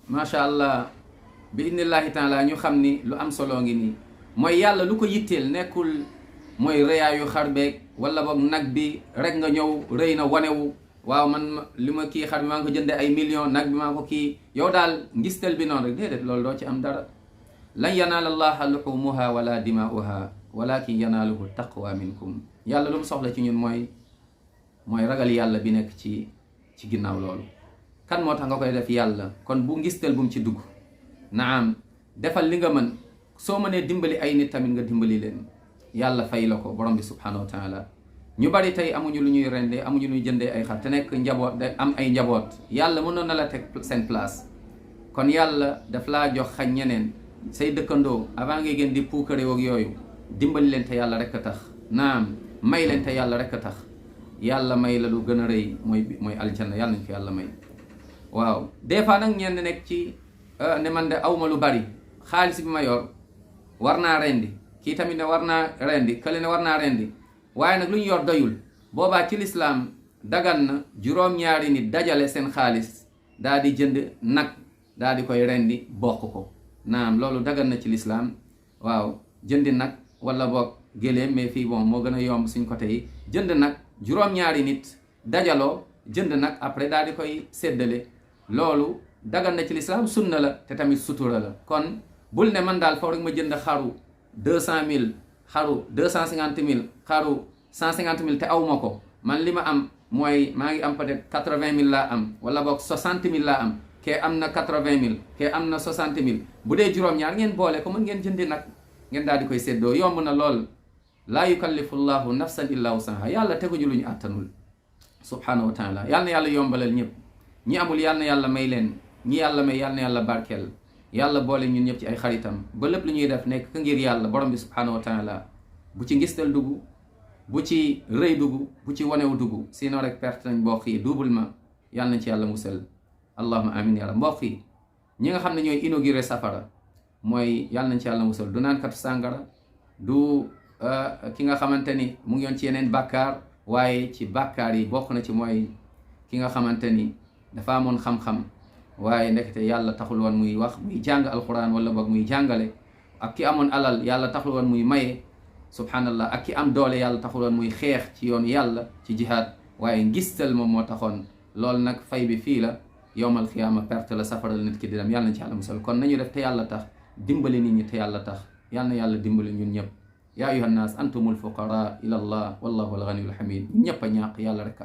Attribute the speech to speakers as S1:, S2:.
S1: macha allah bi idnillahi taala ñu xam ni lu am solo ngi nii mooy yàlla lu ko yitteel nekkul mooy rëyaayu xar beeg wala boog nag bi rek nga ñëw rëy na wanewu waaw man li ma kii xar bi maa ngi ko jëndee ay millions nag bi maa ko kii yow daal ngistal bi noonu rek déedéet loolu doo ci am dara. lan yanaala allaha luxumuha wala dimaa'uha walakin yanaaluhu taqwa minkum yàlla lu mu soxla ci ñun mooy ragal yàlla bi nekk ci ginnaaw loolu. kan moo tax nga koy def yàlla kon bu ngistal bu mu ci dugg. naam defal li nga mën soo mënee dimbali ay nit tamit nga dimbali leen yàlla fay la ko borom bi subhanahu wa taala. ñu bari tey amuñu lu ñuy rendee amuñu lu ñuy jëndee ay xar te nekk njaboot da am ay njaboot yàlla mënoon na la teg seen place kon yàlla daf laa jox xañ ñeneen say dëkkandoo avant ngay gën di puukare ak yooyu dimbali leen te yàlla rek a tax. naam may leen te yàlla rek a tax yàlla may la lu gën a rëy mooy aljanna yàlla nañ ko yàlla may. waaw des fois nag ñenn nekk ci ne man de awma lu bari xaalis bi ma yor war naa rendi kii tamit ne war naa rendi kële ne war naa rendi waaye nag lu ñu yor doyul boobaa ci lislaam dagan na juróom-ñaari nit dajale seen xaalis daa di jënd nag daa di koy rendi bokk ko. naam loolu dagan na ci lislaam waaw jëndi nag wala boog géléem mais fii bon moo gën a yomb suñ côté yi jënd nag juróom-ñaari nit dajaloo jënd nag après daa di koy séddale loolu dagan na ci lislaam sunna la te tamit sutura la. kon bul ne man daal foofu rek ma jënd xaru 200 000 xaru 250 000 xaru 150 000 te aw ma ko man li ma am mooy maa ngi am peut-être 80 000 laa am wala boog 60 000 laa am kee am na 80 000 kee am na 60 000 bu dee juróom-ñaar ngeen boole ko mën ngeen jëndi nag ngeen daal di koy séddoo yomb na lool. laa yukallifu llahu nafsan illa wusaha yàlla teguñu lu ñu àttanul subhanahu wa taala. yàlla na yàlla yombalal ñëpp ñi amul yàlla na yàlla may leen ñi yàlla may yàlla na yàlla barkeel yàlla boole ñun ñëpp ci ay xaritam ba lépp lu ñuy def nekk ka ngir yàlla borom bi subhanahu wa taala. bu ci ngistal dugg bu ci rëy dugg bu ci wanewu dugg sinon rek perte nañ mbokk yi doublement yàlla nañ ci yàlla musal allahuma amin yàlla. mbokk yi ñi nga xam ne ñooy inauguré safara mooy yàlla nañ ci yàlla musal du naan katu sàngara du ki nga xamante ni mu ngi yoon ci yeneen bàkkaar waaye ci bàkkaar yi bokk na ci mooy ki nga xamante ni dafa amoon xam-xam waaye ndekete yàlla taxul woon muy wax muy jàng alquran wala boog muy jàngale. ak ki amoon alal yàlla taxul woon muy maye subhanallah. ak ki am doole yàlla taxul woon muy xeex ci yoon yàlla ci jihaad waaye ngistal moom moo taxoon. loolu nag fay bi fii la yowmal xiyaama perte la safara la nit ki di dem yàlla na ci yàlla musal. kon nañu def te yàlla tax dimbali nit ñi te yàlla tax yàlla na yàlla dimbali ñun ñëpp. yaa ayuha nnaas antumul fuqaraa ila allah wallahu alganiyul hamid ñëpp a ñàq yàlla rek